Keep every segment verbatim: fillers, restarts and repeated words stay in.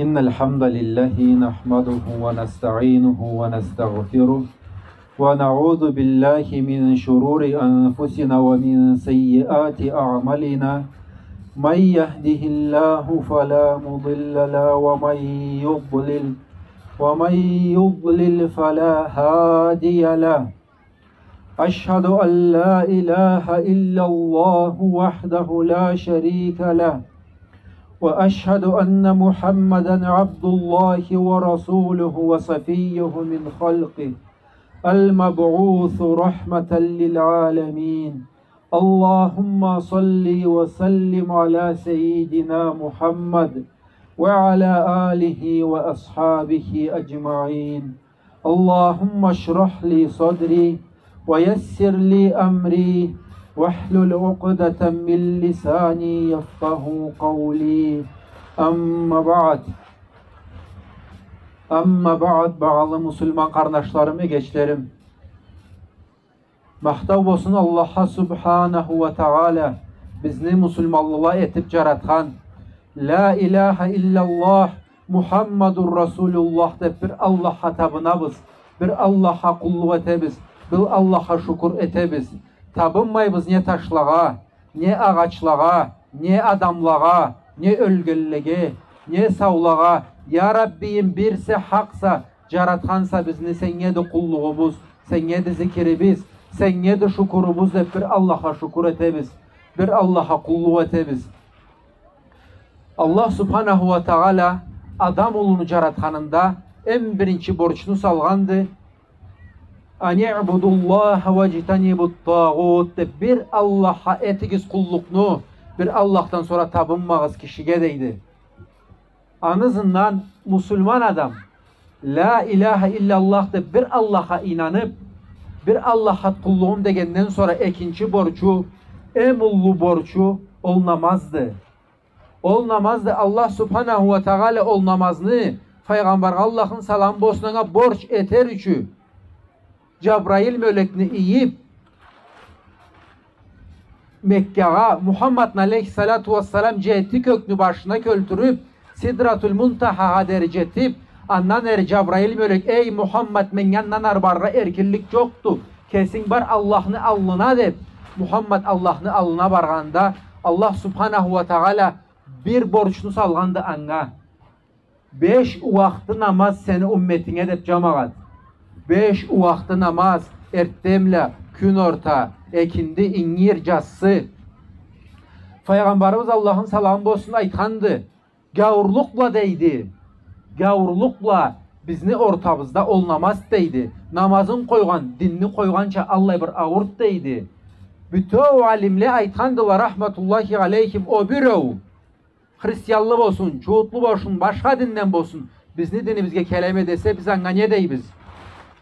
إن الحمد لله نحمده ونستعينه ونستغفره، ونعوذ بالله من شرور أنفسنا ومن سيئات أعمالنا. من يهده الله فلا مضل له، ومن يضلل، ومن يضلل فلا هادي له. أشهد أن لا إله إلا الله وحده لا شريك له، وأشهد أن محمدا عبد الله ورسوله وصفيه من خلقه، المبعوث رحمة للعالمين. اللهم صل وسلم على سيدنا محمد وعلى آله وأصحابه أجمعين. اللهم اشرح لي صدري ويسر لي أمري واحلل عقدة من لساني يفقهوا قولي. أما بعد. أما بعد, багъалы муслиман къарнашларым, эгечлерим. Махтау болсун Аллахха субханаху уа тагъала, бизни муслиманлыла этиб джаратхан. Ля иляха илляллах, Мухаммадур Расулуллах деб бир Аллахха табынабыз, бир Аллахха къуллукъ этебиз, бир Аллахха шукур этебиз. Табынмайбыз не ташлагъа, не агъачлагъа, не адамлагъа, не ёлгенлеге, не саулагъа. Я Раббийим, бирсе хакъса, джаратханса бизни, сеннге эди къуллугъубуз, сеннге эди зикирибиз, сеннге эди шукурубуз деб бир Аллахха шукур этебиз, бир Аллахха къуллукъ этебиз. Аллах субханаху уа тагъала адам улуну джаратханында эм биринчи борчну салгъанды. «Ани ибудуллаха уаджтанибу ттагъут» деб, бир Аллахха этигиз къуллукъну, бир Аллахдан сора табынмагъыз кишиге, дейди. Аны ызындан муслиман адам «Ля иляха илляллах» деб бир Аллахха ийнаныб, бир Аллахха къуллугъум дегенден сора экинчи борчу, эм уллу борчу ол намазды. Ол намазды. Аллах субханаху уа тагъала ол намазны Файгъамбаргъа, Аллахны саламы болсун анга, борч этер ючюн Джабраил мёлекни ийиб, Меккагъа Мухаммадны алейхиссалату уассалам джети кёкню башына кёлтюрюб, Сидратул Мунтахагъа дери джетиб, андан ары Джабраил мёлек: «Эй Мухаммад, меннге андан ары барыргъа эркинлик джокъду. Кесинг бар Аллахны аллына», — деб, Мухаммад Аллахны аллына баргъанда, Аллах субханаху уа тагъала бир борчну салгъанды анга. Беш уахты намаз сени умметинге, деб, джамагъат. Беш уахты намаз: эртденбла, кюнорта, экинди, ингир, джассы. Файгъамбарыбыз, Аллахны саламы болсун, айтханды: «Гяуурлукъ бла, — дейди, — гяуурлукъ бла бизни ортабызда ол намаз, — дейди. — Намазын къойгъан динни къойгъанча аллай бир ауур», — дейди. Бютеу алимле айтхандыла, рахматуллахи алейхим, о биреу, христианлы болсун, чууутлу болсун, башха динден болсун, бизни динибизге келеме десе, биз анга не дейбиз?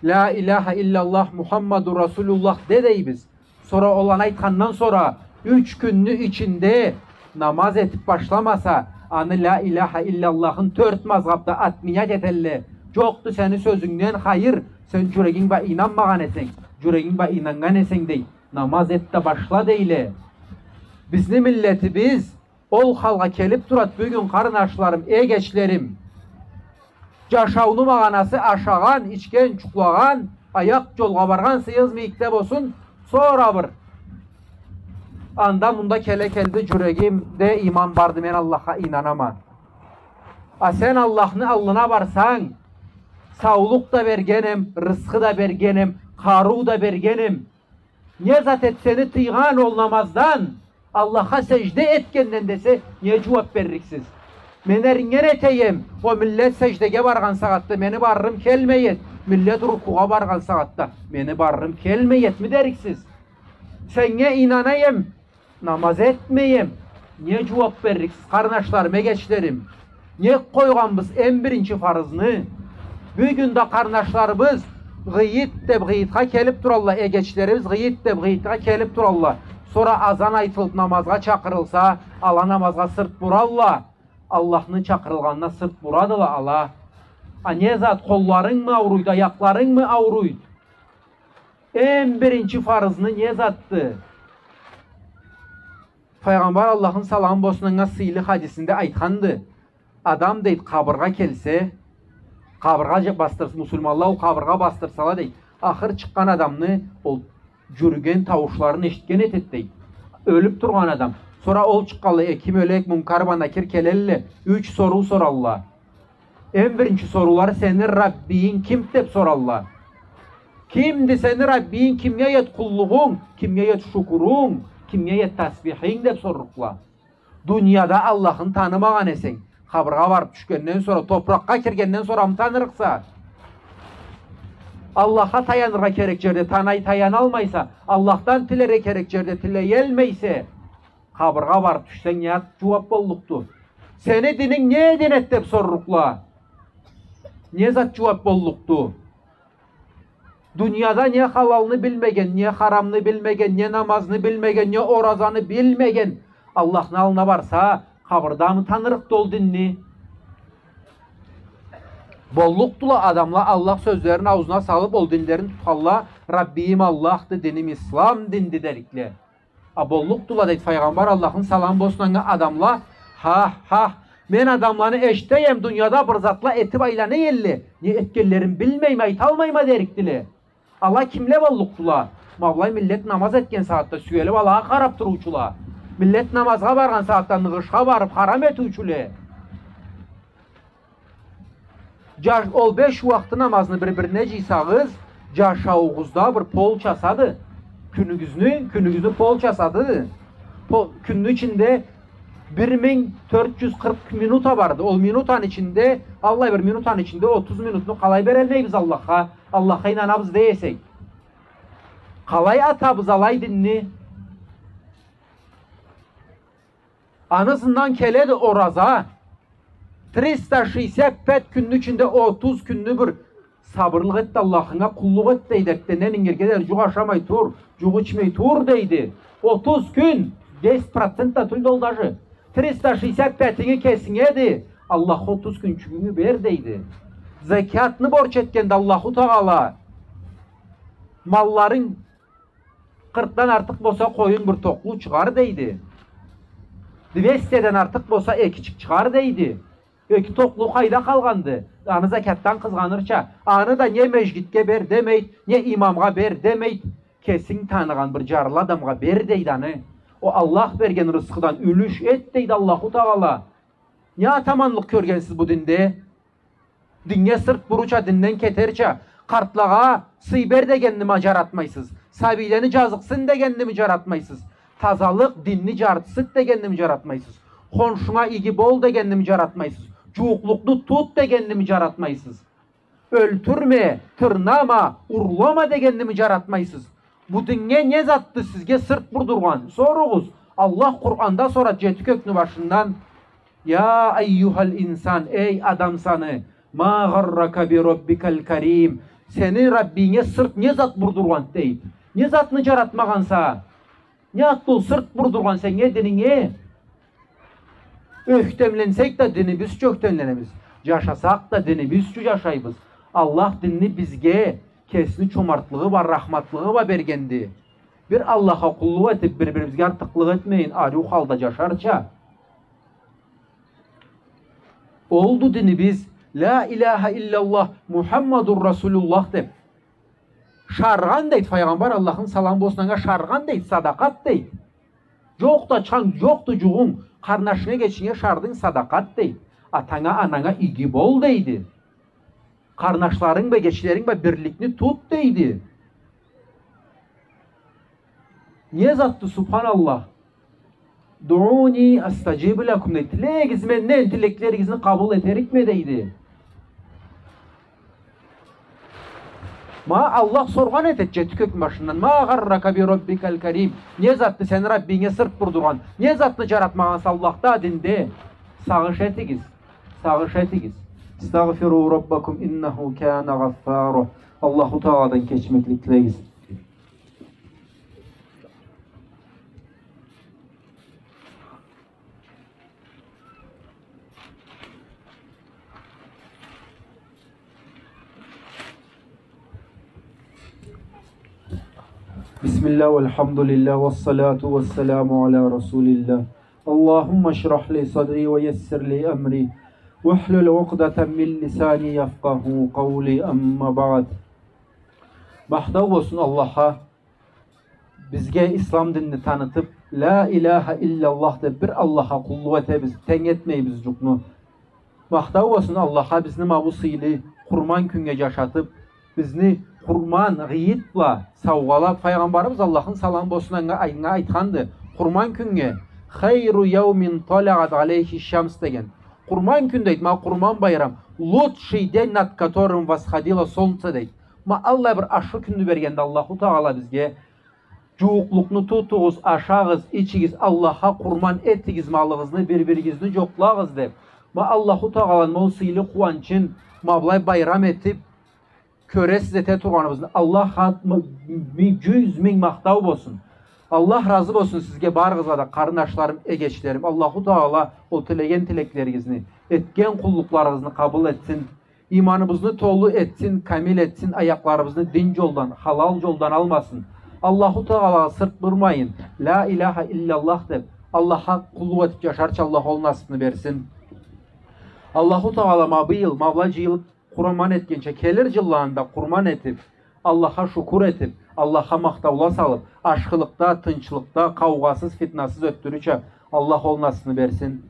«Ля иляха илляллах, Мухаммадур Расулуллах де», — дейбиз. Сора ол аны айтхандан сора юч кюнню ичинде намаз этиб башламаса, аны «Ля иляха илляллахын» тёрт мазгъабда отменять этелле. «Джокъду сени сёзюнгден хайыр, сен джюрегинг бла ийнанмагъан эсенг, джюрегинг бла ийнаннган эсенг, — дей, — намаз эт да башла», — дейле. Бизни миллетибиз ол халгъа келиб турад бюгюн, къарнашларым, эгечлерим. Джашауну магъанасы ашагъан, ичген, джукълагъан, аякъ джолгъа баргъан, сыйыгъыз мийикде болсун, сора бир анда-мында келе келди, джюрегимде иман барды, мен Аллахха ийнанама. А сен Аллахны аллына барсанг, саулукъ да бергенем, рысхы да бергенем, къарыу да бергенем. Не зат эди сени тыйгъан ол намаздан? Аллахха сежде этгенден десе, не джууаб берликсиз? Мен эринген этеем, о миллет сеждеге баргъан сагъатда мени барырым келмей эди, миллет рукугъа баргъан сагъатда мени барырым келмей эди, ми дериксиз? Сеннге ийнанайым, намаз этмейим. Не джууаб берликсиз, къарнашларым, эгечлерим? Нек къойгъанбыз эм биринчи фарызны? Бюгюн да къарнашларыбыз гъыйыт деб гъыйытха келиб туралла, эгечлерибиз гъыйыт деб гъыйытха келиб туралла. Сора азан айтылыб намазгъа чакъырылса, ала намазгъа сырт буралла. Аллахны чакъырылгъанына сырт бурадыла ала. А не зат, къолларынгмы ауруйду, аякъларынгмы ауруйду? Эм биринчи фарызны не затды? Файгъамбар, Аллахны саламы болсун анга, сыйлы хадисинде айтханды: адам, дейди, къабыргъа келсе, къабыргъа же-, бастыр-, муслиманла ол къабыргъа бастырсала, дейди, ахыр чыкъгъан адамны ол джюрюген тауушларын эшитген этед, дейди. Ёлюб тургъан адам. Сора ол чыкъгъанлай, э, ким ёлек, Мункар бла Накир келелле, юч соруу соралла. Эм биринчи соруулары: «Сени Раббийинг ким?» — деб соралла. «Кимди сени Раббийинг, кимге эт къуллугъунг, кимге эт шукурунг, кимге эт тасбихинг?» — деб сорлукъла. Дунияда Аллахны танымагъан эсенг, къабыргъа барыб тюшгенден сора, топуракъгъа киргенден сорамы танырыкъса? Аллахха таяныргъа керек джерде танай-, таяналмайса, Аллахдан тилерге керек джерде тилеелмейсе, къабыргъа барыб тюшсенг, не зат джууаб боллукъду? Сени дининг не дин эди деб сорлукъла. Не зат джууаб боллукъду? Дунияда не халалны билмеген, не харамны билмеген, не намазны билмеген, не оразаны билмеген Аллахны аллына барса, къабырдамы танырыкъды ол динни? Боллукъдула адамла, Аллах сёзлерин аузуна салыб, ол динлерин тутханла, «Раббийим Аллахды, диним Ислам динди» дерикле. А боллукъдула, дейди Файгъамбар, Аллахны саламы болсун анга, адамла: «Хах, хах, мен адамланы эшитеем, дунияда бир затла этиб айлана элле, не этгенлерин билмейме, айталмайма», — дерикдиле. Ала кимле боллукъдула? Ма былай миллет намаз этген сагъатда сюелиб алагъа къараб туруучула. Миллет намазгъа баргъан сагъатда ныгъышха барыб харам этиучюле. Джаш-, ол беш уакъты намазны бир-бирине джыйсагъыз, джашауугъузда бир полчасады. Кюнюгюзню, кюнюгюзню полчасады. По-, кюнню ичинде бир минг тёрт джюз къыркъ минута барды. Ол минутаны ичинде, аллай бир минутаны ичинде отуз минутну къалай берелмейбиз Аллахха? Аллахха ийнанабыз дей эсек. Къалай атабыз алай динни? Аны ызындан келеди ораза. Триста шестьдесят пять кюнню ичинде отуз кюнню бир сабырлыкъ эт да, Аллахынга къуллукъ эт, дейди. Эртденден ингирге дери джукъ ашамай тур, джукъ ичмей тур, дейди. Отуз кюн, десять процент да тюлдю ол даже. Триста шестьдесят пятинги кесингеди, Аллахха отуз кюнчюгюнгю бер, дейди. Зекятны борч этгенди Аллаху Тагъала. Малларынг Къыркъдан артыкъ болса, къоюн бир токълу чыгъар, дейди. Двестиден артыкъ болса, экичик чыгъар, дейди. Эки токълу къайда къалгъанды? Аны закятдан къызгъанырча, аны да не межгитге бер демейди, не имамгъа бер демейди. Кесинг таныгъан бир джарлы адамгъа бер, дейди аны. Ол Аллах берген рысхыдан юлюш эт, дейди Аллаху Тагъала. Не атаманлыкъ кёргенсиз бу динде? Динге сырт бурурча, динден кетерча, къартлагъа сый бер дегенними джаратмайсыз? Сабийлени джазыкъсын дегенними джаратмайсыз? Тазалыкъ, динни джартысыт дегенними джаратмайсыз? Хоншунга иги бол дегенними джаратмайсыз? Джууукълукъну тут дегенними джаратмайсыз? Ёлтюрме, тырнама, урлама дегенними джаратмайсыз? Бу динге не затды сизге сырт бурдургъан? Соругъуз. Аллах Къуранда сорады джети кёкню башындан: «يا أيها الإنسان, эй адам саны, ما غرك بربك الكريم, сени Раббинге сырт не зат бурдургъан?» — дейди. Не затны джаратмагъанса? Не затды ол сырт бурдургъан сеннге дининге? Ёхтемленсек да, динибиз ючюн ёхтемленебиз. Джашасакъ да, динибиз ючюн джашайбыз. Аллах динни бизге кесини чомартлыгъы бла, рахматлыгъы бла бергенди. Бир Аллахха къуллукъ этиб, бир-бирибизге артыкълыкъ этмейин, ариу халда джашарча. Олду динибиз, «لا إله إلا الله محمد رسول الله» деб. Шаргъан, дейди Файгъамбар, Аллахны саламы болсун анга, шаргъан, дейди, садакъат, дейди. Джокъду ачханг, джокъду джугъунг, къарнашынга, эгечинге шардынг, садакъат, дейди. Атанга, ананга иги бол, дейди. Къарнашларынг бла, эгечлеринг бла бирликни тут, дейди. Не затды, субханаллах? «ادعوني أستجب لكم» дейди. Тилегиз менден, тилеклеригизни къабыл этерикме, дейди. Ма Аллах соргъан этед джети кёкню башындан: «ما غرك بربك الكريم». Не затды сени Раббинге сырт бурдургъан? Не затны джаратмагъанса Аллахда, динде? Сагъыш этигиз. Сагъыш этигиз. «استغفروا ربكم إنه كان غفارا». Аллаху Тагъаладан кечмеклик тилегиз. بسم الله والحمد لله والصلاة والسلام على رسول الله. اللهم اشرح لي صدري ويسر لي أمري واحلل عقدة من لساني يفقهوا قولي. أما بعد. Махтау болсун Аллахха, бизге ислам динни танытып, ля иляха илляллах деп, бир Аллахха къуллукъ этебиз, тенг этмейбиз джукъну. Махтау болсун Аллахха, бизни ма бу сыйлы Къурман кюннге джашатып, бизни Къурман гъыйыт бла саугъалап, Файгъамбарыбыз, Аллахны саламы болсун анга, анга айтханды: Къурман кюннге, خير يوم طلعت عليه الشمس деген. Къурман кюн, дейди, ма Къурман байрам, лучший день, над которым восходило солнце, дейди. Ма аллай бир ашхы кюнню бергенди Аллаху Тагъала бизге. Джууукълукъну тутугъуз, ашагъыз, ичигиз, Аллахха къурман этигиз малыгъызны, бир-биригизни джокълагъыз деп. Ма Аллаху Тагъаланы ма ол сыйлы къууанчын ма былай байрам этип, кёресиз, эте тургъаныбызны. Аллахха м-, ми-, джюз минг махтау болсун. Аллах разы болсун сизге барыгъызгъа да, къарындашларым, эгечлерим. Аллаху Тагъала ол тилеген тилеклеригизни, этген къуллукъларыгъызны къабыл этсин. Иманыбызны толу этсин, камил этсин, аякъларыбызны дин джолдан, халал джолдан алмасын. Аллаху Тагъалагъа сырт бурмайын, ля иляха илляллах деп, Аллахха къуллукъ этип джашарча Аллах ол насыпны берсин. Аллаху Тагъала ма быйыл, ма былай джыйылып, къурман этгенча, келир джылланы да къурман этип, Аллахха шукур этип, Аллахха махтаула салып, ашхылыкъда, тынчлыкъда, къаугъасыз, фитнасыз ётдюрюрча Аллах ол насыпны берсин.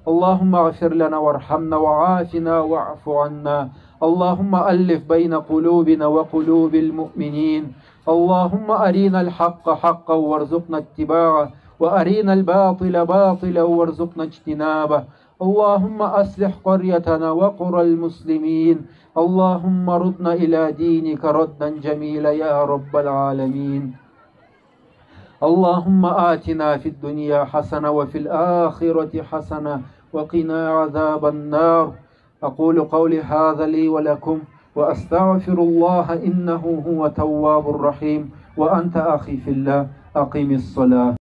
اللهم اغفر لنا وارحمنا وعافنا واعف عنا. اللهم ألف بين قلوبنا وقلوب المؤمنين. اللهم أرنا الحق حقا وارزقنا اتباعه، وأرنا الباطل باطلا وارزقنا اجتنابه. اللهم أصلح قريتنا وقرى المسلمين. اللهم ردنا إلى دينك ردا جميلا يا رب العالمين. اللهم آتنا في الدنيا حسنة وفي الآخرة حسنة وقنا عذاب النار. أقول قولي هذا لي ولكم، وأستغفر الله إنه هو التواب الرحيم. وأنت أخي في الله، أقم الصلاة.